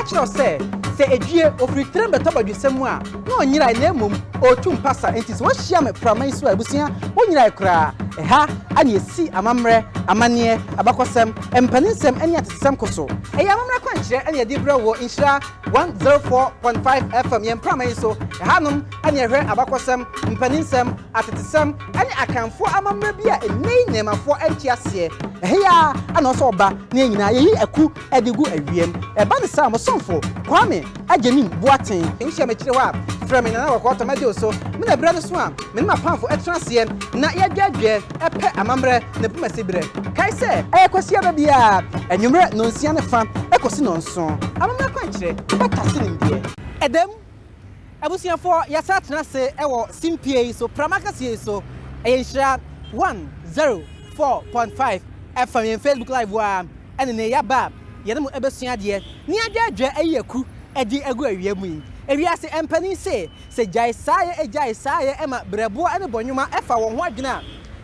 kyerɛ wo sɛ, sɛ edwie ofiri tirim bɛtɔ badwesɛm mu a, na ɔnyerae na mmom ɔretu mpasa. Enti sɛ woahyia me prama yi so a, abusua, wonyerae koraa. Ɛha na yɛsi amammerɛ, amanneɛ, abakɔsɛm, mpaninsɛm ne atetesɛm ko so. Ɛyɛ amammerɛ kwankyerɛ na yɛde brɛ wo wɔ Nhyira 104.5 FM, yɛn prama yi so. Ɛhanom na yɛhwɛ abakɔsɛm, mpaninsɛm, atetesɛm ne Akanfoɔ amammerɛ bi a ɛnnɛ yi nnɛɛmafoɔ nte aseɛ. Ɛha yi ara na ɔsɛ ɔba na yɛn nyinaa yɛyi aku de gu awiam. Ɛba no saa a, mo somfo, Kwame Agyenim Boateng, wohyia me akyire hɔ a, frɛ me Nana Kɔkɔɔ Tɔ, mɛgye wo so. Me na berɛ no so a, me ne m'apamfo tena aseɛ na yɛdwɛɛdwɛɛ pɛ amammerɛ ne pomasi berɛ. Kae sɛ, ɛyɛ Kwasiada biara anwummerɛ nnɔnsia ne fa kɔsi nnɔnson. Amammerɛ kwankyerɛ, wobɛtase nimdeɛ. Ɛdam Abusuafoɔ, yɛasan atena ase wɔ simpie yi so, prama kɛseɛ yi so. Ɛyɛ Nhyira 104.5 FM, yɛn Facebook Live hɔ ara ɛne nnɛ yɛaba a yɛne mo ɛbɛsua adeɛ ne adwɛɛdwɛɛ ayi aku adi agu awia mu yi. Ewiase mpanin se, sɛ gyae saa yɛ gyae saa yɛ ma berɛboɔ ne bɔnwoma fa wɔn ho adwene a,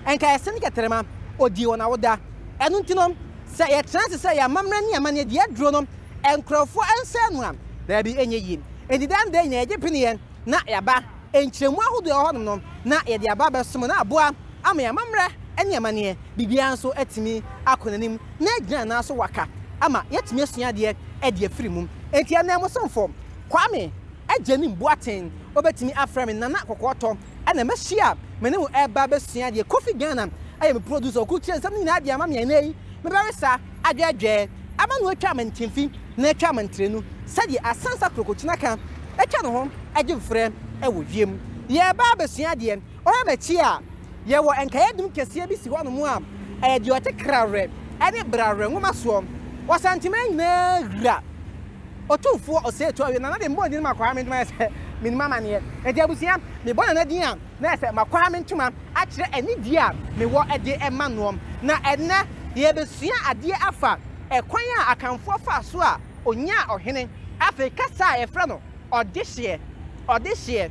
ɛnka ɛsene kɛtrɛma ɔdii wɔn awoda. Ɛno nti no, sɛ yɛtena ase sɛ yɛn amammerɛ ne amanneɛ deɛ aduro no nkurɔfoɔ nsɛe no a, daabi ɛnyɛ yie. Enti daa ne daa nyinaa yɛgye peneɛ na yɛaba nkyerɛmu ahodoɔ a ɛwɔ hɔnom no na yɛde aba abɛsom na aboa ama yɛn amammerɛ ne amanneɛ, biribiara nso atumi akɔ n'anim na agyina ne nan so waka ama yɛatumi asua adeɛ de afiri mu. Enti ɛnnɛ mo somfo Kwame Agyenim Boateng, wobɛtumi afrɛ me Nana Kɔkɔɔtɔ, ɛna mahyia a me ne mo ɛreba abɛsua adeɛ. Kofi Ghana yɛ me producer, ɔkurukyire nsɛm no nyinaa de ama me a ɛnnɛ yi mebɛresa adwɛɛdwɛɛ ama no atwa amantemfi na atwa amantrenu sɛdeɛ asansa krokokyina ka atwa ne ho agye mfrɛ wɔ wiem. Yɛreba abɛsua adeɛ. Wohwɛ m'akyi a, yɛwɔ nkaeɛdum kɛseɛ bi si hɔnom a ɛyɛ deɛ ɔte krawerɛ ne brawerɛ nwoma soɔ. Ɔsanteman nyinaa wura Otumfoɔ Osei Tuah Nana de mmɔɔ din no ma Kwame Ntoma ayɛ sɛ menim amaneɛ. Enti abusua, mebɔ Nana din a, na ayɛ sɛ makɔ me ntoma akyerɛ anidie a mewɔ de ma noɔ. Na ɛnnɛ yɛrebɛsua adeɛ afa ɛkwan a Akanfoɔ faa so a ɔnyaa ɔhene, afei kasa a yɛfrɛ no ɔdehyeɛ, ɔdehyeɛ.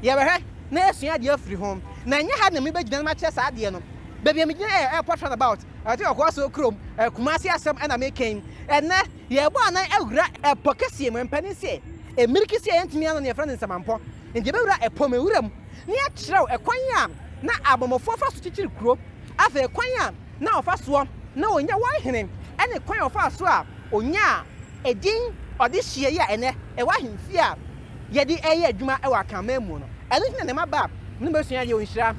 Yɛbɛhwɛ na yɛasua adeɛ afiri ho. Na ɛnyɛ ha na mebɛgyina na makyerɛ saa adeɛ no. Baabi a megyina yɛ airport roundabout, ɛte Kɔkɔɔ so kurom, Kumasi asɛm na meka yi. Ɛnnɛ yɛrebɔ anan awura ɛpɔ kɛseɛ mu. Mpanin se, mmirikisi a yɛntumi ano no yɛfrɛ no nsamampɔ. Enti yɛbɛwura ɛpɔ mu nwura mu na yɛakyerɛw ɛkwan a na abɔmmɔfoɔ fa so kyekyere kuro, afei kwan a na wɔfa soɔ na wɔnya wɔn hene, ne kwan a wɔfaa so a wɔnyaa edin ɔdehyeɛ yi a ɛnnɛ ɛwɔ ahemfie a yɛde reyɛ adwuma wɔ Akanman mu no. Ɛno nti na nnɛ maba a me ne mo bɛsua adeɛ wɔ Nhyira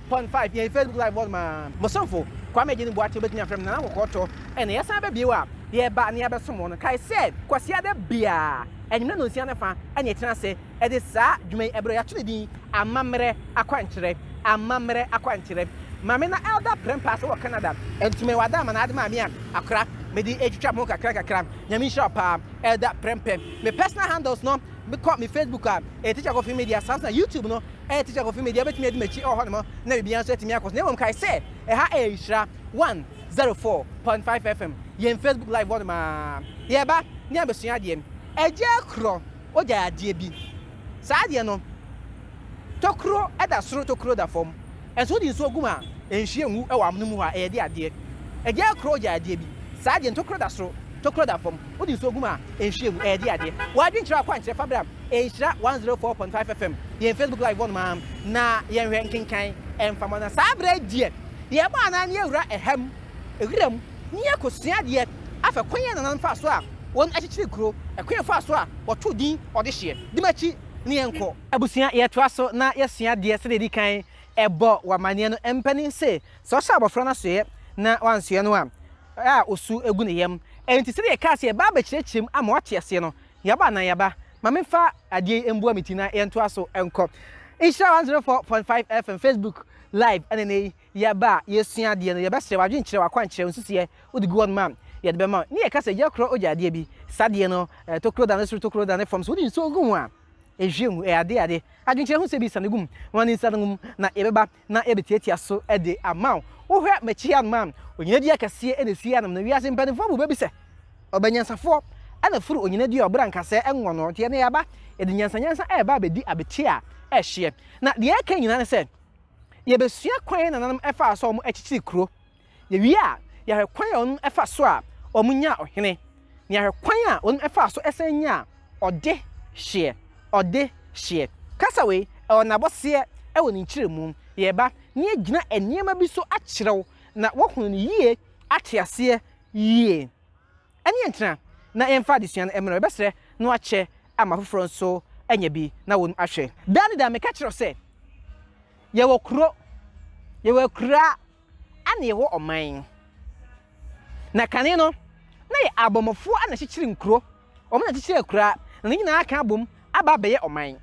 104.5 yɛn Facebook Live hɔ nom ara. Mo somfo, Kwame Agyeni Boakye, wobɛtumi afrɛ me Nana Kɔkɔɔtɔ. Ɛnnɛ yɛsan aba bio a yɛreba na yɛabɛsom wo no. Kae sɛ Kwasiada biara anwummerɛ nnɔnsia ne fa na yɛtena ase de saa dwuma yi brɛ. Yɛato ne din Amammerɛ Akwankyerɛ. Amammerɛ Akwankyerɛ. Maame na Elder Prempeh ase wɔ Canada. Nti mewɔ ada ama no ade maame a akora mede retwitwa me ho kakra kakra. Nyame nhyira wo paa Elder Prempeh. Me personal handles no, mekɔ me Facebook a ɛyɛ Teacher Kofi Media, saa nso na YouTube no ɛyɛ Teacher Kofi Media. Wobɛtumi adi m'akyi wɔ hɔnom na biribiara nso atumi akɔ so. Na mmom kae sɛ ɛha ɛyɛ Nhyira 104.5 FM, yɛn Facebook live hɔnom ara. Yɛreba ne abɛsua adeɛ. Agya korɔ Ogyae adeɛ bi. Saa adeɛ no, tokuro da soro, tokuro da fam. Nso wode nsuo gu mu a, ɛnhwie ngu wɔ amono mu hɔ a, ɛyɛ de adeɛ. Agya korɔ ogyae adeɛ bi. Saa adeɛ no, tokuro da soro, tokuro da fam. Wode nsuo gu mu a, ɛnhwie ngu, ɛyɛ de adeɛ. W'adwenkyerɛ, w'akwankyerɛ, fa bra Nhyira 104.5 FM, yɛn Facebook Live hɔnom ara, na yɛnhwɛ nkenkan mfa ma wo. Na saa berɛ yi deɛ, yɛrebɔ anan na yɛawura ɛha mu, wura mu. Ne yɛkosua adeɛ afa kwan a nananom faa so a wɔn akyekyere kuro, ɛkwan a wɔfaa so a wɔtoo din ɔdehyeɛ. Di m'akyi ne yɛnkɔ. Abusua, yɛtoa so na yɛsua adeɛ sɛdeɛ yɛdi kan bɔ wo amaneɛ no. Mpanin se, sɛ ɔhyɛ abɔfra no asoɛeɛ na wansoɛ no a, a osu gu ne yam. Enti sɛdeɛ yɛkaa sɛ yɛba abɛkyerɛkyerɛ mu ama woate aseɛ no, yɛaba anaa yɛaba? Ma memfa adeɛ yi mbua me ti na yɛntoa so nkɔ. Nhyira 104.5 FM Facebook live ɛne nnɛ yi. Yɛba a, yɛsua adeɛ no, yɛbɛsrɛ w'adwenkyerɛ, w'akwankyerɛ, wo nsusuiɛ, wode gu hɔnom a, yɛde bɛma wo. Ne yɛka sɛ, gya korɔ ogya adeɛ bi, saa adeɛ no, tokuro da ne soro, tokuro da ne fam, sɛ wode nsuo gu ho a, ɛnhwie ngu, ɛyɛ adeɛ ade. Adwenkyerɛ ho sɛ bi, sane gu mu, ma ne nsa no ngu mu, na yɛbɛba na yɛabɛtiatia so de ama wo. Wohwɛ m'akyi hanom a, onyina dua kɛseɛ na ɛsi hanom no, wiase mpanimfoɔ bu bɛ bi sɛ, Ɔbɛ nyansafoɔ na foro onyina dua a ɔbra nkasɛɛ nwɔ no, nti ɛnnɛ yɛaba, yɛde nyansanyansa reba abɛdi abeteɛ a ɛhyeɛ. Na deɛ yɛreka nyinaa ne sɛ, Yɛbɛsua kwan a nananom faa so a wɔkyekyeree kuro. Yɛwie a, yɛahwɛ kwan a wɔn fa so a wɔnyaa ɔhene. na yɛahwɛ kwan a wɔn faa so san nyaa ɔde hyeɛ, ɔde hyeɛ. Kasa wei, ɛwɔ n'abɔseɛ wɔ ne nkyerɛmu. Yɛreba na yɛagyina nneɛma bi so akyerɛ wo na woahunu no yie, ate aseɛ yie. Ɛne yɛn ntena na yɛmfa adesua no mmrɛ wo. Yɛbɛsrɛ na woakyɛ ama afoforɔ nso anya bi na wɔn ahwɛ. Daa ne daa meka kyerɛ wo sɛ, yɛwɔ kuro, yɛwɔ akuraa, ɛna yɛwɔ ɔman. Na kane no, na yɛ abɔmmɔfoɔ na ɛkyekyere nkuro, wɔn na ɛkyekyere akuraa, na ne nyinaa aka abom aba abɛyɛ ɔman.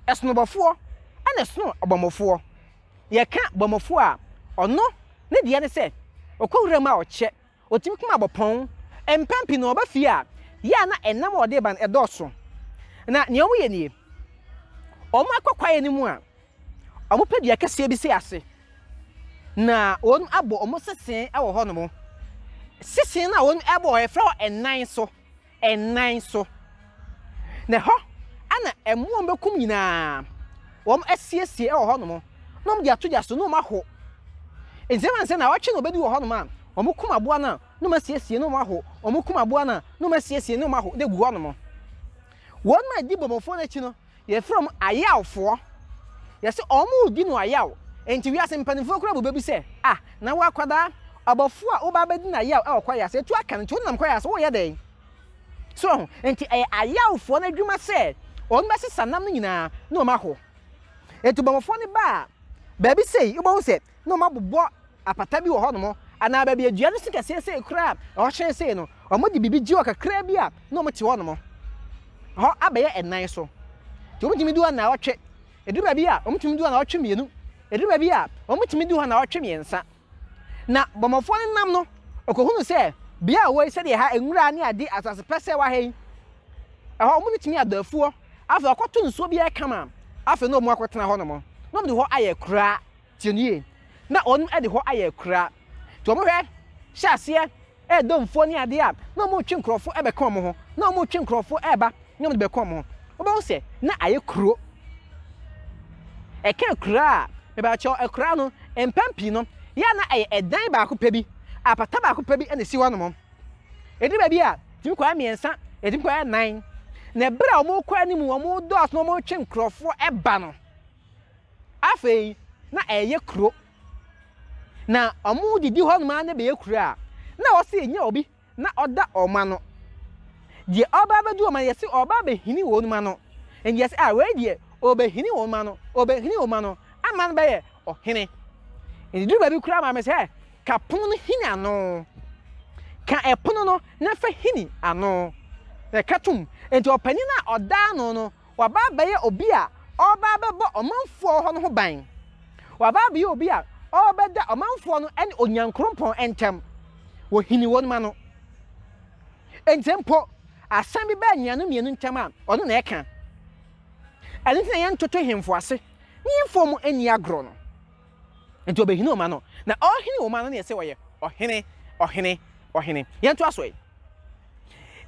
Ɛsono bɔfoɔ ɛna ɛsono ɔbɔmmɔfoɔ. Yɛka bɔmmɔfoɔ a, ɔno ne deɛ ne sɛ, ɔkɔ wuram a ɔkyɛ, Ɔtumi kum abɔpɔn. Mpɛn pii no ɔba fie a, yɛ a na ɛnam a ɔde reba no ɛdɔɔso. Na nea wɔyɛ nie, wɔakɔ kwaeɛ no mu a, wɔpɛ dua kɛseɛ bi si ase, na wɔabɔ wɔn sese wɔ hɔnom. Sese no a wɔbɔ hɔ, yɛfrɛ hɔ ɛnan so. Ɛnan so. Na ɛhɔ na mmoa a wɔbɛkum nyinaa, wɔasiesie wɔ hɔnom, na wɔde ato gya so na wɔaho. Enti ɛma no sɛ naawɔtwe na wɔbɛdi wɔ hɔnom a, wɔkum aboa no a, na wɔasiesie na wɔaho, wɔkum aboa no a, na wɔasiesie na wɔaho na ɛgu hɔnom. Wɔn a ɛdi bɔmmɔfoɔ no akyi no, Yɛfrɛ wɔn ayawfoɔ. Yɛse wɔn redi no ayaw. Enti wiase mpanimfoɔ koraa bu bɛ bi sɛ, Ah, na wo akwadaa, ɔbɔfoɔ a woba abɛdi no ayaw wɔ kwaeɛ ase, atu aka no nti wonam kwaeɛ ase, woreyɛ dɛn? So wahu? Enti ɛyɛ ayawfoɔ no adwuma sɛ wɔn bɛsesa nam no nyinaa na wɔn aho. Enti ɔbɔmmɔfoɔ no ba a, baabi sei, wobɛhu sɛ na wɔabobɔ apata bi wɔ hɔnom, anaa baabi a dua no si kɛseɛ sei koraa a ɛhɔ hyerɛn sei no, wɔde biribi gye hɔ kakraa bi a na wɔte hɔnom. Ɛhɔ abɛyɛ ɛnan so. Nti wɔtumi du hɔ nnawɔtwe. Ɛduru baabi a, wɔtumi du hɔ nnawɔtwe mmienu. Ɛduru baabi a, wɔtumi du hɔ nnawɔtwe mmiɛnsa. Na bɔmmɔfoɔ no nam no, ɔkɔhunu sɛ bea a wɔwɔ yi, sɛdeɛ ha nwura ne ade, asase pɛsɛɛ wɔ ha yi, ɛhɔ wɔbɛtumi adɔ afuo. Afei wɔkɔto nsuo bi a ɛyɛ kama, afei na wɔakɔtena hɔnom. Na wɔde hɔ ayɛ akuraa. Tie no yie. Na wɔn de hɔ ayɛ akuraa. Nti wɔn hwɛ, hyɛ aseɛ ɛredɔ mfuo ne adeɛ a, na wɔn retwe nkorɔfoɔ ɛbɛka wɔn ho, na wɔn retwe nkorɔfoɔ ɛreba, na wɔn de bɛka wɔn ho. Wobɛhu sɛ na ayɛ kuro. Ɛka akuraa a, mebakyɛw akuraa no, mpɛn pii no, yɛ a na ɛyɛ ɛdan baako pɛ bi, apata baako pɛ bi na ɛsi hɔ nom. Ɛduru baabi a, ɛtumi kɔyɛ mmiɛnsa, ɛtumi kɔyɛ nnan. Na ɛberɛ a wɔrekɔ anim, wɔredɔɔso na wɔretwe nkorɔfoɔ ɛba no, Afei na ɛreyɛ kuro. Na wɔdidi hɔnom ara na ɛbɛyɛ kuro a, na ɛwɔ sɛ yɛnya obi na ɔda wɔn ano. Deɛ ɔreba abɛdu wɔn ano, yɛse ɔreba abɛhini wɔn ano. Nti yɛse ah wei deɛ ɔrebɛhini wɔn ano, ɔrebɛhini wɔn ano ama no bɛyɛ ɔhene. Nti duru baabi koraa maame sɛ ka pono no hini ano. Ka ɛpono no na fa hini ano. Na ɛka tom. Nti ɔpanin a ɔda ano no, Waba abɛyɛ obi a ɔreba abɛbɔ ɔmanfoɔ a wɔwɔ hɔ no ho ban. Waba abɛyɛ obi a ɔrebɛda ɔmanfoɔ no ne Onyankrompɔn ntam. Wɔhini wɔn ano. Enti mpo asɛm bi ba anuanom mmienu ntam a, ɔno na ɛka. Ɛno nti na yɛntoto hemfo ase ne yɛmfa wɔn nni agorɔ no. Enti ɔbɛhini wɔn ano. Na ɔrehini wɔn ano no yɛ sɛ ɔyɛ ɔhene, ɔhene, ɔhene. Yɛntoa so ɛ.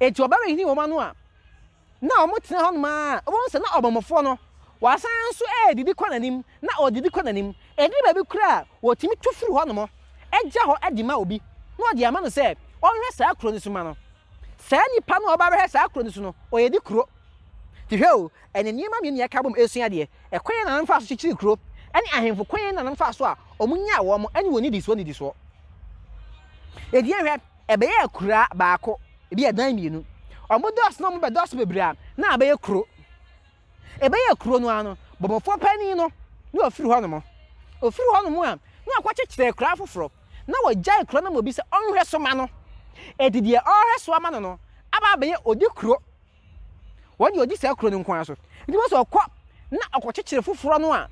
Enti ɔba bɛhini wɔn ano a, na wɔtena hɔnom ara a, wobɛhu sɛ na ɔbɔmmɔfoɔ no, wasan nso redidi kɔ n'anim, na ɔredidi kɔ n'anim. Ɛduru baabi koraa a, wɔtumi tu firi hɔnom gya hɔ de ma obi, na wɔde ama no sɛ ɔnhwɛ saa kuro no so ma no. Saa nipa no a ɔba abɛhwɛ saa kuro no so no, ɔyɛ di kuro. Nti hwɛ o, ɛnɛ nneɛma mmienu na yɛka abom resua adeɛ, ɛkwan a nananom faa so kyekyeree kuro, ɛne ahemfo kwan a nananom faa so a wɔnyaa wɔn ne wɔn nnidisoɔ nnidisoɔ. Enti yɛnhwɛ, ɛbɛyɛ akuraa baako. Ebi yɛ dan mmienu. Wɔdɔɔso na wɔbɛdɔɔso bebree a, na abɛyɛ kuro. Ɛbɛyɛ kuro no ara no, bɔmmɔfoɔ panin no, na wafiri hɔnom. Ɔfiri hɔnom a, na wakɔkyekyere akuraa foforɔ, na wagyae kuro no ama obi sɛ ɔnhwɛ so ma no. Enti deɛ ɔrehwɛ so ama no no aba abɛyɛ odi kuro. Wɔn deɛ ɔdi saa kuro no nko ara so. Nti wɔn sɛ ɔkɔ na ɔkɔkyekyere foforɔ no a,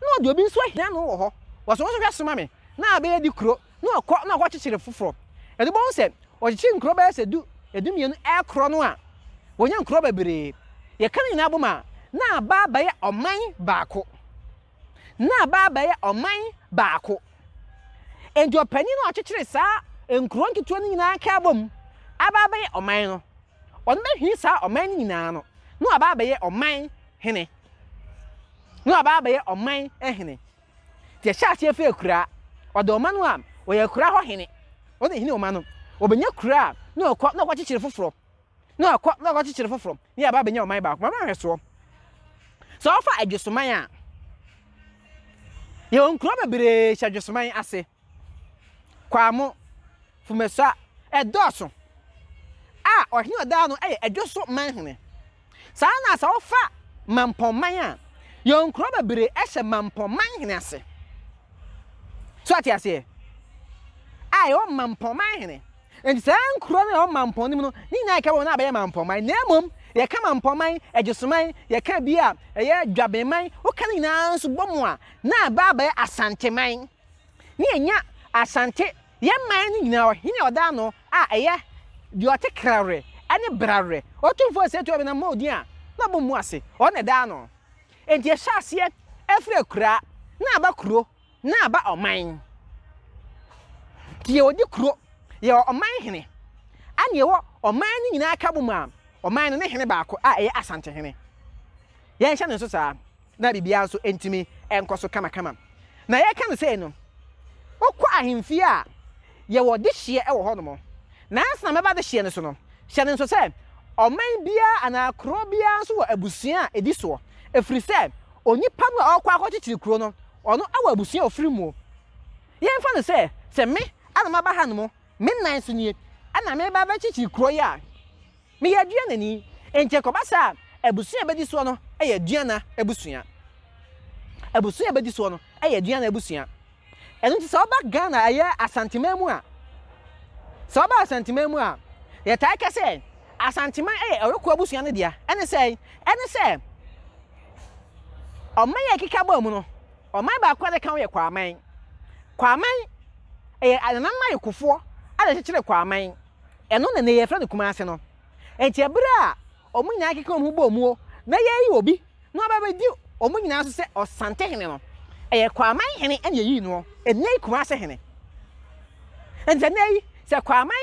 na ɔde obi nso ahia no wɔ hɔ. Wɔsɛ wɔn nso hwɛ so ma me, na abɛyɛ di kuro. Na ɔkɔ na ɔkɔkyekyere foforɔ. Ɛde wobɛhu sɛ ɔkyekyere nkuro bɛyɛ sɛ du, dumienu ɛrekorɔ no a, wɔnya nkuro bebree. Yɛka ne nyinaa bom a, na aba abɛyɛ ɔman baako. Na aba abɛyɛ ɔman baako. Enti ɔpanin no a ɔkyekyere saa nkuro nketewa no nyinaa ka bom aba abɛyɛ ɔman no, ɔno bɛhini saa ɔman no nyinaa no, na waba abɛyɛ ɔman hene. Na waba abɛyɛ ɔman hene. Nti ɛhyɛ aseɛ firi akuraa. Ɔde ɔma no a, ɔyɛ akuraa hɔ hene. Ɔno na ɛhini ɔma no. Wɔbɛnya kuro a, na wɔkɔ na wɔkɔkyekyere foforɔ, na wɔkɔ na wɔkɔkyekyere foforɔ, na yɛaba abɛnya ɔman baako. Ma nhwɛsoɔ, sɛ wɔfa Adwosoman a, yɛwɔ nkuro bebree hyɛ Adwosoman ase. Kwamo, Fumesua, ɛdɔɔso. A ɔhene a ɔda ano yɛ Adwoso manhene. Saa ara na sɛ wofa Mampɔnman a, yɛwɔ nkuro bebree hyɛ Mampɔnman hene ase. So ate aseɛ? A yɛwɔ Mampɔnman hene. Nti saa nkuro no a ɛwɔ Mampɔn no mu no, ne nyinaa yɛka bɔ na abɛyɛ Mampɔnman. Na mmom, yɛka Mampɔnman, Adwosoman, yɛka bi a ɛyɛ Dwabenman, woka ne nyinaa nso bɔ mu a, na aba abɛyɛ Asanteman. Ne yɛnya Asante, yɛn man no nyinaa ɔhene a ɔda ano a ɛyɛ deɛ ɔte krawerɛ ne brawerɛ, Otumfoɔ Osei Tutu Abena mmɔ odin a na ɔbɔ mu ase, ɔno na ɛda ano. Enti ɛhyɛ aseɛ firi akuraa na aba kuro na aba ɔman. Nti yɛwɔ di kuro, yɛwɔ ɔman hene, ɛna yɛwɔ ɔman no nyinaa ka bom a ɔman no ne hene baako a ɛyɛ Asantehene. Yɛnhyɛ no nso saa. na biribiara nso ntumi nkɔ so kamakama. Na yɛreka no sei no, wokɔ ahemfie a, yɛwɔ dehyeɛ wɔ hɔnom. Na ansa na mɛba dehyeɛ no so no, hyɛ no nso sɛ ɔman biara anaa kuro biara nso wɔ abusua a ɛdi soɔ, ɛfiri sɛ onipa no a ɔrekɔ akɔkyekyere kuro no, ɔno wɔ abusua a ɔfiri muo. Yɛmfa no sɛ, sɛ me na maba hanom, me nan so nie, ɛna mereba abɛkyekyere kuro yi a, Meyɛ Aduanani, enti ɛkɔba saa a, abusua a ɛbɛdi soɔ no yɛ Aduana abusua. Abusua a ɛbɛdi soɔ no yɛ Aduana abusua. Ɛno nti sɛ woba Ghana ɛyɛ Asanteman mu a, sɛ woba Asanteman mu a, yɛtaa ka sɛ Asanteman yɛ Ɔreko abusua no dea. Ɛne sɛn? Ɛne sɛ ɔman a ɛkeka bɔɔ mu no, ɔman baako a na ɛka ho yɛ Kwaman. Kwaman ɛyɛ anananom ayekofoɔ a na ɛkyekyere Kwaman. Ɛno na nnɛ yɛfrɛ no Kumase no. Enti ɛberɛ a wɔn nyinaa keka wɔn ho bɔɔ muo na yɛreyi obi na waba abɛdi wɔn nyinaa so sɛ Ɔsantehene no, ɛyɛ Kwaman hene na yɛyii noɔ, ɛnnɛ yi Kumase hene. Enti ɛnnɛ yi sɛ Kwaman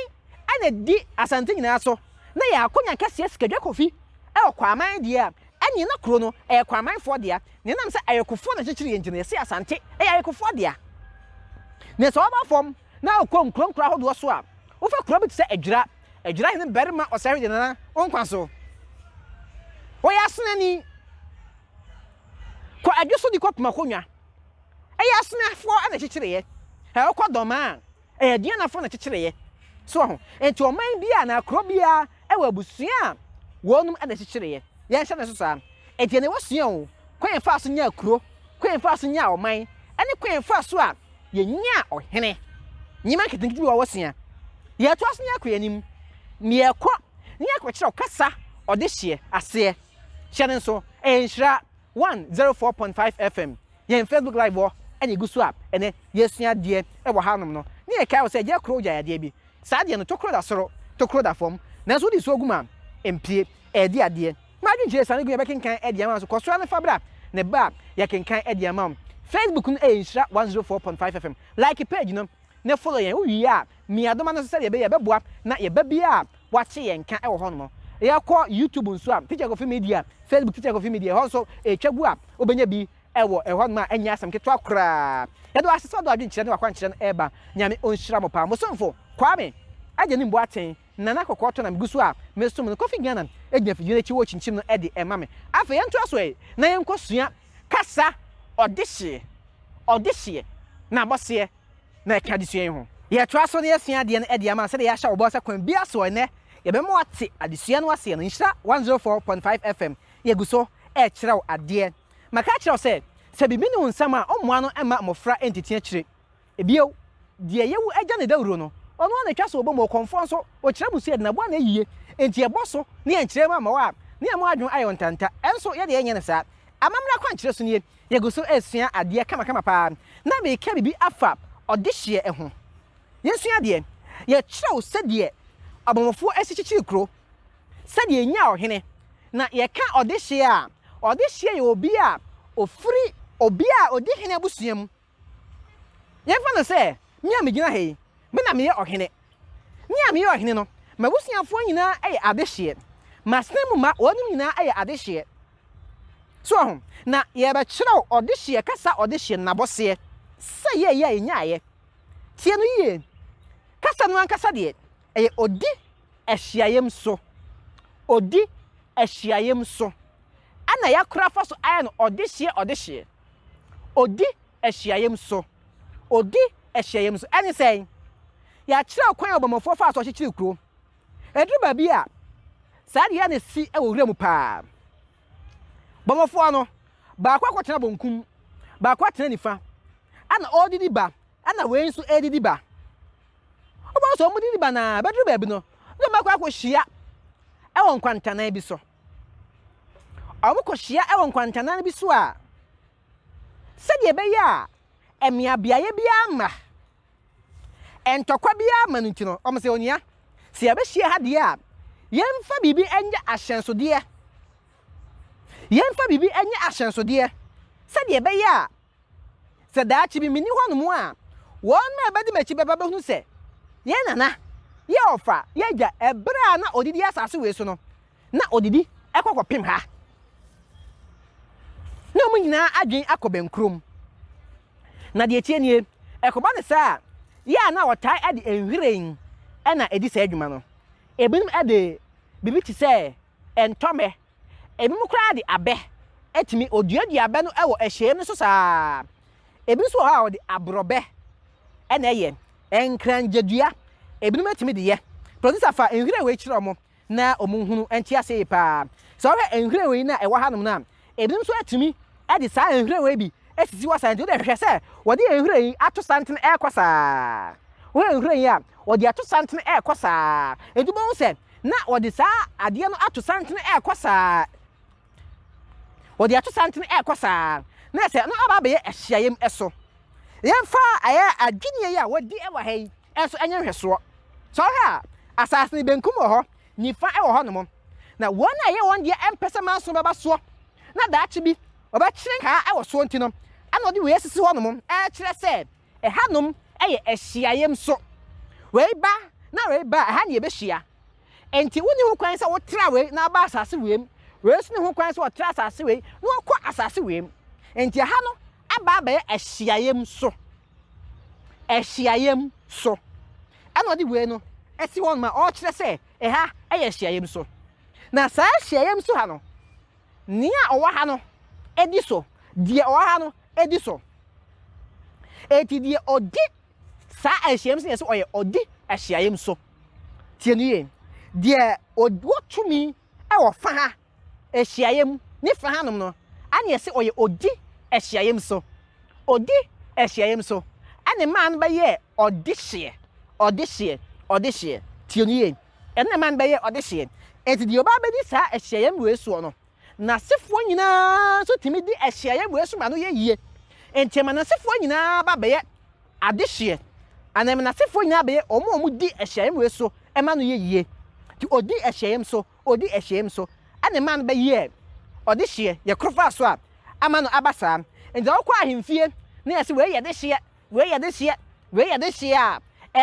na ɛdi Asante nyinaa so na yɛn akonya kɛseɛ Sikadwa Kofi wɔ Kwaman deɛ a, ɛnneɛ na kuro no ɛyɛ Kwamanfoɔ dea. Na ɛnam sɛ Ayekofoɔ na ɛkyekyere yɛn nti no, yɛse Asante ɛyɛ Ayekofoɔ dea. Na sɛ woba fam na wokɔ nkuro nkuro ahodoɔ so a, Wofa kuro bi te sɛ Adwira, Adwira hene barima Ɔsɛhwɛ de Nana wo nkwa so. Wɔyɛ asenani. Kɔ Adwo so de kɔ Kumakonwa. Ɛyɛ asenafoɔ na ɛkyekyereeɛ. Ɛ wokɔ Dɔmaa a, ɛyɛ Aduanafoɔ na ɛkyekyereeɛ. So wahu? Nti ɔman biara anaa kuro biara wɔ abusua a wɔnom na ɛkyekyereeɛ. Yɛnhyɛ no nso saa. Nti ɛnɛ woasua o, kwan a yɛfaa so nyaa kuro, kwan a yɛfaa so nyaa ɔman, ɛne kwan a yɛfaa so a Yɛnyaa ɔhene. Nneɛma nketenkete bi wɔ hɔ a wɔsua. Yɛtoa so na yɛkɔ yɛn anim. Na yɛkɔ na yɛkɔkyerɛw kasa ɔdehyeɛ aseɛ. Hyɛ no nso, ɛyɛ Nhyira 104.5 FM. Yɛn Facebook Live hɔ na ɛgu so a ɛnnɛ yɛresua adeɛ wɔ hanom no. Na yɛkae wo sɛ gya koro gyae adeɛ bi. Saa adeɛ no, tokuro da soro, tokuro da fam. Nanso wode nsuo gu mu a, ɛmpue. Ɛredi adeɛ. M'adwenkyerɛ siane gu yɛbɛkenkan de ama wo so kɔ so ara na fa bra na ɛba a yɛkenkan de ama wo. Facebook no ɛyɛ Nhyira 104.5 FM. Like page no na follow yɛn. Wowie a mia doma no so sɛdeɛ ɛbɛyɛ ɛbɛboa na yɛba biara a woate yɛn nka wɔ hɔnom. Yɛkɔ YouTube nso a Teacher Kofi Media, Facebook Teacher Kofi Media, ɛhɔ nso ɛtwa gu a wobɛnya bi wɔ ɛhɔnom a ɛnyɛ asɛm ketewa koraa. Yɛda wo ase sɛ wode w'adwenkyerɛ ne w'akwankyerɛ no ɛreba. Nyame ɔnhyira mo paa. Mo somfo Kwame Agyenim Boateng. Nana kɔkɔɔ tɔ na megu so a mesom no. Kofi Ghana gyina afidie no akyi wɔ kyinkyim no de ma me. Afei yɛntoa so ɛ na yɛnkɔ sua kasa ɔdehyeɛ, ɔdehyeɛ na abɔseɛ na ɛka adesua yi ho. Yɛtoa so na yɛsua adeɛ no de ama wo sɛdeɛ yɛahyɛ wo bɔ sɛ kwan biara so ɛnnɛ yɛbɛma woate adesua no aseɛ no. Nhyira 104.5 FM yɛgu so rekyerɛ wo adeɛ. Maka akyerɛ wo sɛ, sɛ biribi nni wo nsam a, wommoa no mma mmɔfra ntete akyire. Bio, deɛ yɛwu agya no dawuro no, ɔno ara na ɛtwa sɛ ɔbɔ mu, ɔkɔmfoɔ nso, ɔkyerɛ mu sɛ yɛde n'aboa na ɛyie, enti yɛbɔ so na yɛnkyerɛ mu amma wo a, na yɛn adwene ayɛ ntanta, ɛnso yɛdeɛ yɛnyɛ no saa. Amammerɛ akwankyerɛ so nie, yɛgu so resua adeɛ kamakama paa, na mereka biribi afa ɔdehyeɛ ho. Yɛnsua adeɛ. Yɛkyerɛ wo sɛdeɛ abɔmmɔfoɔ si kyekyere kuro, sɛdeɛ yɛnya ɔhene, na yɛka ɔdehyeɛ a, ɔdehyeɛ yɛ obi a ɔfiri obi a ɔdi hene abusua mu. Yɛmfa no sɛ me a migyina ha yi, me na meyɛ ɔhene. Me a meyɛ ɔhene no, m'abusuafoɔ nyinaa yɛ adehyeɛ. M'asene mu mma, wɔnom nyinaa yɛ adehyeɛ. So wahu? Na yɛrebɛkyerɛw ɔdehyeɛ, kasa ɔdehyeɛ no n'abɔseɛ, sɛ yɛyɛ a yɛnyaeɛ. Tie no yie. Kasa no ankasa deɛ. Ɛyɛ odi ahyiaeɛm so. Odi ahyiaeɛm so. Ɛna yɛakora afa so ayɛ no ɔdehyeɛ ɔdehyeɛ. Odi ahyiaeɛm so. Odi ahyiaeɛm so. Ɛne sɛn? Yɛakyerɛ kwan a ɔbɔmmɔfoɔ faa so ɔkyekyere kuro. Ɛduru baabi a, saa deɛ na ɛsi wɔ wura mu paa. Bɔmmɔfoɔ no, baako akɔtena bonkum, baako atena nifa, ɛna ɔredidi ba, ɛna wei nso redidi ba. Wobɛhu sɛ wɔdidi ba na bɛduru baabi no, na wɔakɔ akɔhyia wɔ nkwantanan bi so. Wɔkɔhyia wɔ nkwantanan bi so a, sɛdeɛ ɛbɛyɛ a mmeabeaeɛ biara mma, ntɔkwa biara mma no nti no, wɔn sɛ onua, sɛ yɛbɛhyia ha deɛ a, yɛmfa biribi nyɛ ahyɛnsodeɛ. Yɛmfa biribi nyɛ ahyɛnsodeɛ sɛdeɛ ɛbɛyɛ a Sɛ daakye bi menni hɔnom a, wɔn a ɛbɛdi m'akyi bɛba bɛhunu sɛ yɛn nana, yɛn ɔfa, yɛn agya, ɛberɛ a na ɔdidi asase wei so no, na ɔdidi kɔ kɔpem ha. Na wɔn nyinaa adwene akɔ bɛnkurom. Na deɛ ɛteɛ nie, ɛkɔba no saa a, yɛ a na wɔtaa de nhwiren na ɛdi saa adwuma no. Ebinom de biribi te sɛ ntɔmmɛ Ebinom koraa de abɛ tumi, wɔduadua abɛ no wɔ ahyiaeɛ no so saa ara. Ebi nso wɔ hɔ a wɔde aborɔbɛ na ɛyɛ, nkrangyedua, ebinom atumi de yɛ. Producer fa nhwiren wei kyerɛ wɔn na wɔnhunu nte aseɛ yie pa ara. Sɛ wohwɛ nhwiren wei no a ɛwɔ hanom no a, ebinom nso atumi de saa nhwiren wei bi asisi hɔ saa nti wode hwɛ sɛ wɔde nhwiren yi ato santene ɛrekɔ saa. Wohwɛ nhwiren yi a, wɔde ato santene ɛrekɔ saa. Nti wobɛhu sɛ Na wɔde saa adeɛ no ato santene rekɔ saa. Wɔde ato santene rekɔ saa. Na sɛ no aba abɛyɛ ahyiaeɛm so. Yɛmfa ɛyɛ adwinnie yi a wɔadi wɔ ha yi nso nyɛ nhwɛsoɔ. Sɛ wohwɛ a, asase no benkum wɔ hɔ, nifa wɔ hɔnom. Na wɔn a ɛyɛ wɔn deɛ mpɛ sɛ manso bɛba soɔ na daakye bi wɔbɛkyere nkaa wɔ soɔ nti no, ɛna wɔde wei asisi hɔnom rekyerɛ sɛ Ɛhanom yɛ ahyiaeɛm so. Wei ba na wei ba a, ɛha na yɛbɛhyia. Enti wonni ho kwan sɛ wotra wei na aba asase wei mu. Wei nso nni ho kwan sɛ ɔtra asase wei na ɔkɔ asase wei mu. Enti ɛha no aba abɛyɛ ahyiaeɛm so. Ahyiaeɛm so. Ɛna ɔde wei no asi hɔ nom a ɔrekyerɛ sɛ ɛha yɛ ahyiaeɛm so. Na saa ahyiaeɛm so ha no, nea ɔwɔ ha no di so, deɛ ɔwɔ ha no di so. Enti deɛ ɔdi saa ahyiam so yɛ sɛ ɔyɛ ɔdi ahyiaeɛm so. Tie no yie. Deɛ ɔwɔ tumi wɔ fa ha ahyiaeɛm ne fa hanom no, ɛne yɛ sɛ ɔyɛ ɔdi ahyiaeɛm so. Ɔdi ahyiaeɛm so. Ɛne maa no bɛyɛɛ ɔdehyeɛ, ɔdehyeɛ, ɔdehyeɛ. Tie no yie. Ɛno na ɛmaa no bɛyɛɛ ɔdehyeɛ. Enti deɛ ɔba abɛdi saa ahyiaeɛm wei soɔ no, N'asefoɔ nyinaa nso tumi di ahyiaeɛ wei so ma no yɛ yie. Enti ɛma n'asefoɔ nyinaa ba bɛyɛ adehyeɛ, anaa ɛma n'asefoɔ nyinaa bɛyɛ wɔn a wɔdi ahyiaeɛ wei so ma no yɛ yie. Nti ɔdi ahyiaeɛ so, ɔdi ahyiaeɛ so, ɛna ɛma no bɛyɛɛ ɔdehyeɛ. Yɛkoro faa so a, ama no aba saa. Enti sɛ wokɔ ahemfie na yɛse wei yɛ dehyeɛ, Wei yɛ dehyeɛ, wei yɛ dehyeɛ a,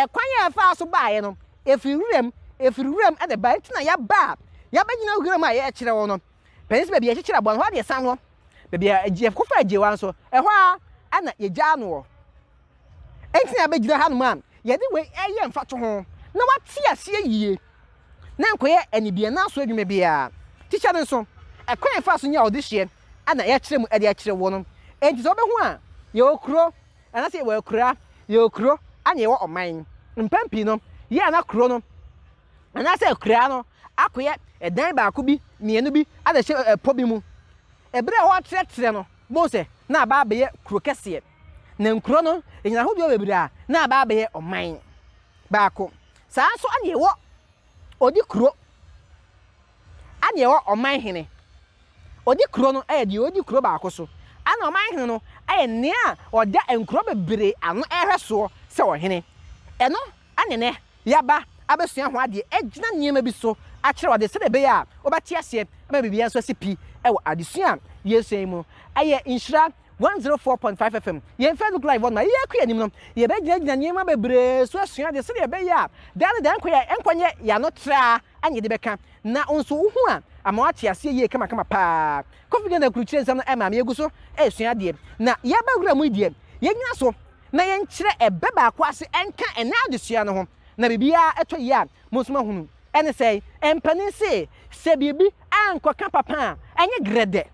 ɛkwan a ɛfaa so baeɛ no, ɛfiri wuram, ɛfiri wuram na ɛbaeɛ. Nti na yɛaba a, yɛabɛgyina wuram a yɛrekyerɛ wo no. Panin sɛ baabi a yɛkyekyere aboa no, ɛhɔ ara na yɛsan hɔ. Baabi a yɛkɔfa agyewa nso, ɛhɔ ara na yɛgyaa no wɔ. Nti na yɛabɛgyina hanom a, yɛde wei reyɛ mfatoho na woate aseɛ yie na nkɔyɛ anibiannaso adwuma biara. Tikya no nso, ɛkwan a ɛfaa so nyaa ɔdehyeɛ na yɛakyerɛ mu de akyerɛ wo no. Enti sɛ wobɛhu a, yɛwɔ kuro, anaasɛ yɛwɔ akuraa, yɛwɔ kuro ɛna yɛwɔ ɔman. Mpɛn pii no, yɛ a na kuro no anaasɛ akuraa no akɔyɛ ɛdan baako bi, mmienu bi na ɛhyɛ ɛpɔ bi mu. Ɛberɛ a wɔretrɛtrɛ no, wobɛhu sɛ na aba abɛyɛ kuro kɛseɛ. Na nkuro no, ɛnyina ahodoɔ bebree a na aba abɛyɛ ɔman baako. Saa nso na yɛwɔ ɔdi kuro. Ɛna ɛwɔ ɔman hene. Ɔdi kuro no yɛ deɛ ɔdi kuro baako so. Ɛna ɔman hene no yɛ nea ɔda nkuro bebree ano rehwɛ soɔ sɛ ɔhene. Ɛno ne nɛ yɛaba abɛsua ho adeɛ agyina nneɛma bi so akyerɛ wo adeɛ sɛdeɛ ɛbɛyɛ a wobɛte aseɛ ama biribiara nso asi pi wɔ adesua a yɛresua yi mu. Ɛyɛ Nhyira 104.5 FM. Yɛn Facebook Live hɔ no ma yɛrekɔ yɛn anim no, yɛbɛgyinagyina nneɛma bebree so asua adeɛ sɛdeɛ ɛbɛyɛ a daa ne daa nkɔnyɛ yɛn ano traa na yɛde bɛka, na wo nso wohu a, ama woate aseɛ yie kamakama paa. Kofi Ghana Kurukyire nsɛm no ɛma me yɛgu so resua adeɛ. Na yɛreba wura mu yi deɛ, yɛnnyina so na yɛnkyerɛ ɛbɛ baako ase nka ɛnnɛ adesua no ho. na biribiara tɔ yie a, mo nso moahunu. Ɛne sɛn? Mpanin se, sɛ biribi ankɔka papa a, ɛnyɛ grɛdɛ.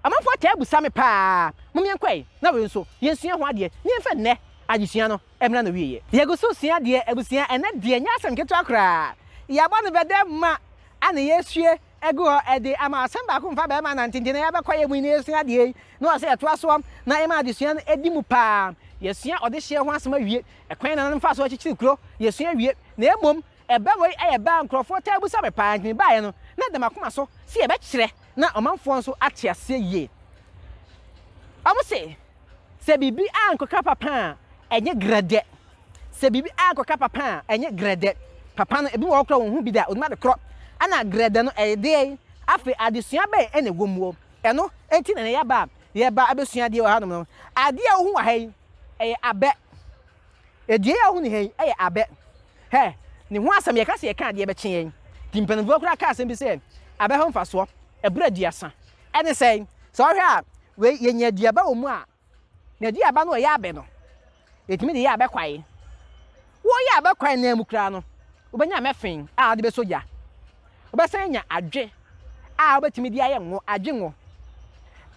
Amanfoɔ taa bisa me paa. Mom yɛnkɔ ɛ, na wei nso, yɛnsua ho adeɛ, na yɛmfa nnɛ adesua no mmra n'awieɛ. Yɛgu so resua adeɛ, abusua, ɛnnɛ deɛ ɛnyɛ asɛm ketewa koraa. Yɛabɔ no bɛdɛ ma ana yɛresue agu hɔ de ama asɛm baako mfa bɛrima nante nti na yɛabɛkɔ yɛ mu yi na yɛresua adeɛ yi na ɔsɛ yɛtoa soɔ na yɛma adesua no di mu paa. Yɛasua ɔdehyeɛ ho asɛm awie, ɛkwan nananom faa so akyekyere kuro, yɛasua awie, na mmom ɛbɛ wei yɛ bɛ a nkurɔfoɔ taa bisa me paa nti mebaeɛ no na ɛda m'akoma so sɛ yɛbɛkyerɛ na ɔmanfoɔ nso ate aseɛ yie. Wɔse sɛ biribi ankɔka papa a ɛnyɛ grɛdɛ. Sɛ biribi ankɔka papa a, ɛnyɛ grɛdɛ. Papa no, ebi wɔ hɔ koraa a wɔnhu bi da, onim ade korɔ. Ɛna grɛdɛ no, ɛyɛ deɛn? Afei adesua bɛn na ɛwɔ muo? Ɛno nti na ɛnnɛ yɛaba a yɛreba abɛsua adeɛ wɔ hanom no. Adeɛ a wohu wɔ ha yi, ɛyɛ abɛ. Dua yi a wohu no ha yi, ɛyɛ abɛ. Hɛ, ne ho asɛm, yɛka sɛ yɛka adeɛ ɛbɛkye yɛn. Nti mpanimfoɔ koraa ka asɛm bi sɛ, abɛ ho mfasoɔ, ɛboro aduasa. Ɛne sɛn? Sɛ wohwɛ a, wei yɛnya aduaba wɔ mu a, N'aduaba no a ɛyɛ abɛ no, yɛtumi de yɛ abɛ kwae. Woreyɛ abɛ kwae no ara mu koraa no, wobɛnya mɛfen a wode bɛsɔ gya. Wobɛsan anya adwe a wobɛtumi de ayɛ ngo, adwe ngo.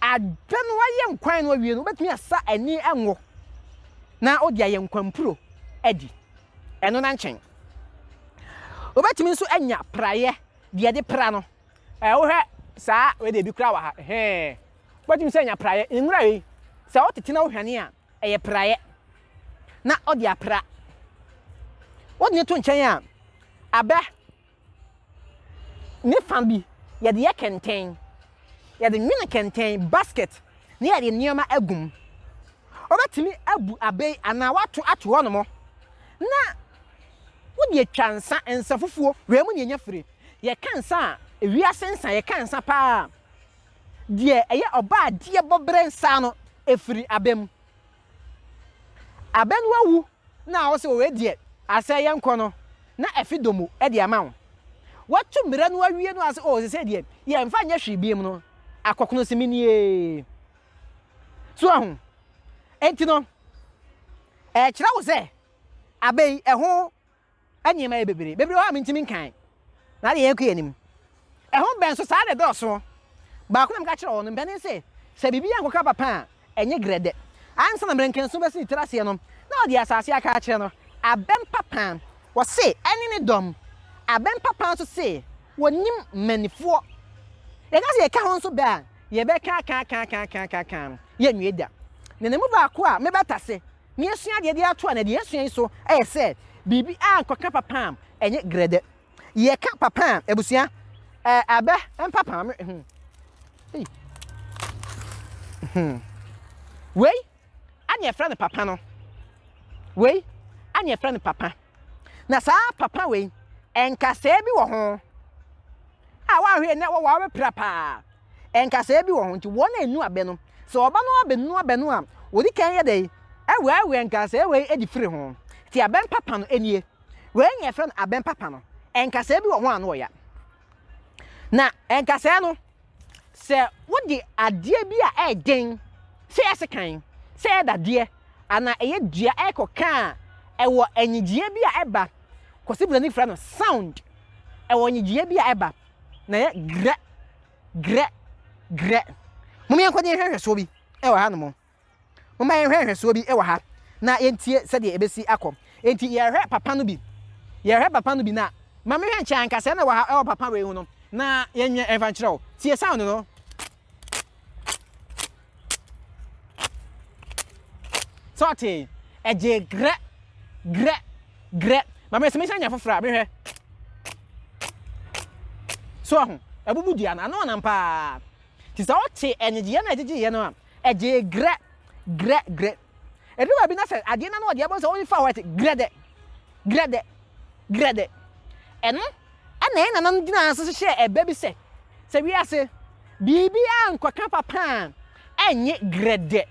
Adwe no ayɛ nkwan no awie no, wobɛtumi asa ani ngo na wode ayɛ nkwampuro adi. Ɛno na nkyɛn. Wobɛtumi nso anya praeɛ, deɛ yɛde pra no. Ɛ wohwɛ saa wei deɛ ebi koraa wɔ ha hɛn wobɛtumi sɛ anya praeɛ nwura wei sɛ wotete na wohwane a ɛyɛ praeɛ na ɔde apra wode ne to nkyɛn a abɛ ne fa bi yɛde yɛ kɛntɛn yɛde nwene kɛntɛn basket na yɛde nneɛma agum wobɛtumi abu abɛ yi anaa wato ato hɔ nom na wode atwa nsa nsa fufuo wei mu na yɛnya firi Yɛka nsa a, ewiase nsa, yɛka nsa paa a, deɛ ɛyɛ ɔbaa adeɛ bɔberɛ nsa no, ɛfiri abɛ mu. Abɛ no awu na wo sɛ wei deɛ asɛ yɛnkɔ no, na ɛfe domo de ama wo. Watu mmerɛ no awie no a sɛ oh sesei deɛ yɛmfa nyɛ hwee biom no, akɔkono se menie. So ahu? Enti no, ɛkyerɛ wo sɛ abɛ yi ɛho Nneɛma yɛ bebree. Bebree wɔ hɔ a mintumi nkan. Na ade yɛn kɔ yɛn anim. Ɛho bɛn nso saa na ɛdɔɔso. Baako na meka kyerɛɛ wɔn no, mpanin se, sɛ biribi ankɔka papa a, ɛnyɛ grɛdɛ. Ansa na mmerɛnkɛnson bɛsi ne tiri aseɛ no, na ɔde asase aka akyerɛ no. Abɛn papa, wɔse, ɛne ne dɔm. Abɛn papa nso se, wɔnim manifoɔ. Yɛka sɛ yɛka ho nso bɛ a, yɛbɛka aka aka aka aka aka aka, yɛnwie da. Na ne mu baako a mebɛtase Nea yɛasua adeɛ de ato anaa deɛ yɛasua yi so yɛ sɛ biribi ankɔka papa a, ɛnyɛ grɛdɛ. Yɛka papa a, abusua, ɛɛ abɛ mpapa me hmm. Ei. Hmm. Wei ana yɛfrɛ no papa no. Wei ana yɛfrɛ no papa. Na saa papa wei, nkasɛɛ bi wɔ ho a woahwɛ na wɔwɔ a wobɛpira paa. Nkasɛɛ bi wɔ ho nti wɔn a ɛnu abɛ no, sɛ ɔba no abɛnu abɛ no a, wɔdi kan yɛ dɛn? Ɛweawea nkasɛɛ wei de firi ho. Nti abɛn papa no nie. Wei na yɛfrɛ no abɛn papa no. Nkasɛɛ bi wɔ ho a ano ɔya. Na nkasɛɛ no, sɛ wode adeɛ bi a ɛyɛ den, sɛ ɛyɛ sekan, sɛ ɛyɛ dadeɛ, anaa ɛyɛ dua ɛrekɔka a, ɛwɔ nnyegyeeɛ bi a ɛba. Kwasi Broni frɛ no sound. Ɛwɔ nnyegyeeɛ bi a ɛba. Na ɛyɛ grɛ, grɛ, grɛ. Mom yɛnkɔ na yɛnhwɛ nhwɛsoɔ bi wɔ hanom. Momma yɛnhwɛ nhwɛsoɔ bi wɔ ha na yɛntie sɛdeɛ ɛbɛsi akɔ. Enti yɛrehwɛ papa no bi. Yɛrehwɛ papa no bi na ma mehwɛ nkyɛn ankasa na wɔ ha ɛwɔ papa wei ho no na yɛnyɛ ɛmfa nkyerɛ wo. Tie sound no. Sɛ ɔte ɛgye grɛ grɛ grɛ. Ma mehwɛ sɛ mesan nya foforɔ a mehwɛ. So ɔho ɛbubu dua no ano ɔnam paa. Nti sɛ ɔte ɛnyegyeɛ no a ɛgyegyeeɛ no a Ɛgyee grɛ, grɛ, grɛ. Ɛduru baabi na sɛ adeɛ no ano ɔdeɛ abɔ sɛ ɔde fa hɔ ɛte grɛdɛ, grɛdɛ, grɛdɛ. Ɛno ɛna yɛn nananom gyinaa so hyehyɛɛ ɛbɛ bi sɛ, sɛ wiase biribi ankɔka papa a, ɛnnye grɛdɛ.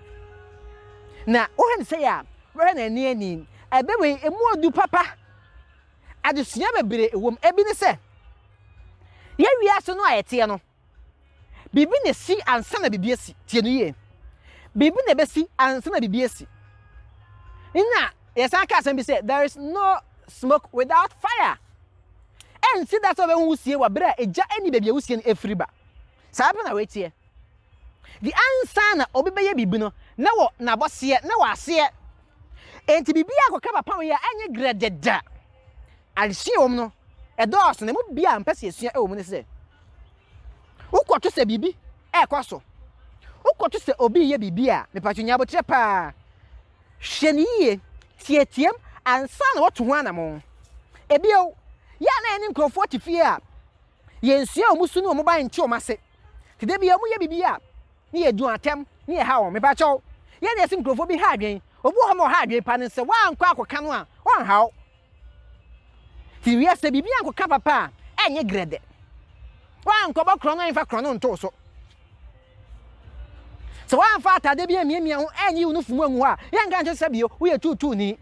Na wohwɛ no sei a, wobɛhwɛ no ani ani. Ɛbɛ wei, ɛmu ɔdu papa. Adesua bebree wɔ mu. Ebi ne sɛ, yɛn wiase no a yɛteɛ no, Biribi na esi ansa na biribi asi. Tie no yie. Biribi na ebesi ansa na biribi asi. Nna yɛsan ka asɛm bi sɛ there is no. smoke without fire. Ɛnsi da sɛ wobɛhu wusie wɔ bere a egya nni baabi a wusie no firi ba. Saa pɛ na wei teɛ. De ansa na obi bɛyɛ biribi no, na wɔ n'abɔseɛ, na wɔ aseɛ. Enti biribi a akɔka papa wei a ɛnyɛ grɛdɛ da. Adesua a ɛwɔ mu no, ɛdɔɔso, na emu bi a mpɛ sɛ yɛsua wɔ mu ne sɛ, wokɔto sɛ biribi ɛrekɔ so, wokɔto sɛ obi reyɛ biribi a, mepatwo nya aboterɛ paa. Hwɛ no yiye, teɛteɛm ansa na woatu ho anammɔn. Ebio, yɛ a na yɛne nkurɔfoɔ te fie a, yɛnsua wɔn su ne wɔn ban nte wɔn ase. Te da bi a wɔyɛ biribi a, ne yɛdi wɔn atɛm, ne yɛha wɔn. Mepa kyɛw, yɛn na yɛse nkurɔfoɔ bi ha adwene. Obi wɔ hɔ ma ɔha adwene pa no sɛ woankɔ akɔka no a, ɔnha wo. Te wiase biribi ankɔka papa a, ɛnyɛ grɛdɛ. Woankɔbɔ korɔno ɛmfa korɔno nto wo so. Sɛ woamfa atade bi ammiamia ho anyi wo nufu mu angu hɔ a, yɛnka nkyerɛ sɛ bio woyɛ tuutuuni.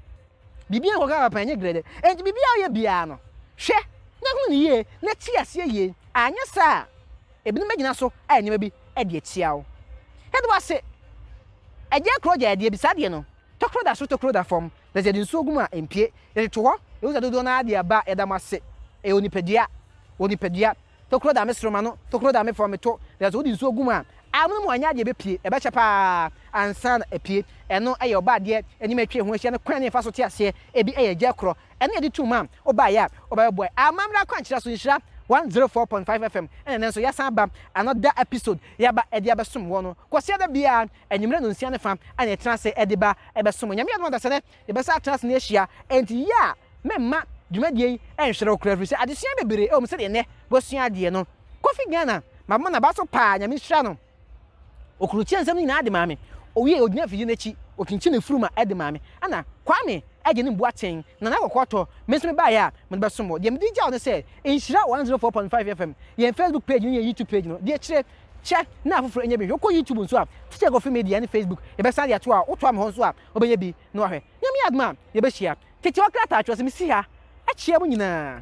Biribi ankɔka papa ɛnyɛ grɛdɛ. Enti biribi a woyɛ biara no, hwɛ na hunu no yie na te aseɛ yie. Anyɛ saa a, ebinom bɛgyina so ayɛ nneɛma bi de atia wo. Yɛda wo ase. Agya kuro gya adeɛ bi saa deɛ no, tokuro da soro tokuro da fam, na sɛ yɛde nsuo gu mu a ɛmpue. Yɛde to hɔ, yɛhu sɛ dodoɔ no ara de aba a, yɛda mo ase. Ɛyɛ onipadua, onipadua. Tokuro da me soro m'ano, tokuro da me fam me to. Na sɛ wode nsuo gu mu a, amono mu anyɛ adeɛ bɛpue. Ɛbɛkyɛ pa ara ansa na apue. Ɛno yɛ ɔbɔadeɛ anim a atwa yɛn ho ahyia no kwan a yɛfa so te aseɛ. Ebi yɛ gya korɔ. Ɛno yɛde to mu a, wobaeɛ a, wobɛbɛboa. Amammerɛ akwankyerɛ so nhyira 104.5 FM ɛna ɛnnɛ nso yɛasan aba another episode yɛaba de abɛsom woɔ no. Kwasiada biara anwummerɛ nonsia ne fa ɛna yɛtena ase de ba bɛsom wo. Nyame adom adasɛ nɛ yɛbɛsan atena ase na yɛahyia. Enti yɛ a Mɛmma dwumadie yi nhwere wo koraa ɛfiri sɛ adesua bebree ɛwɔ mu sɛdeɛ nnɛ wasua adeɛ no. Kofi Ghana, mabɔ n'aba so paa, Nyame nhyira no. Ɔkurukyie nsɛm no nyinaa de maa me. Ɔwiee ɔgyina afidie no akyi, ɔkyinkyin ne furuma de maa me. Ɛna Kwame agye ne Boateng, Nana Kɔkɔɔtɔ, me nso mebaeɛ a mede bɛsom wo. Deɛ mede gya wo ne sɛ, Nhyira 104.5 FM, yɛn Facebook page ne yɛn YouTube page no, deɛ kyerɛ, kyɛ na afoforɔ nya bi nhwɛ. Wokɔ YouTube nso a, Teacher Kofi Media ne Facebook, yɛbɛsan de ato hɔ a, wotoa me hɔ nso a, wobɛnya bi na wahwɛ. Nyame adom a, yɛbɛhyia. Tete hɔ krataa kyerɛ sɛ mesi ha kyia mo nyinaa.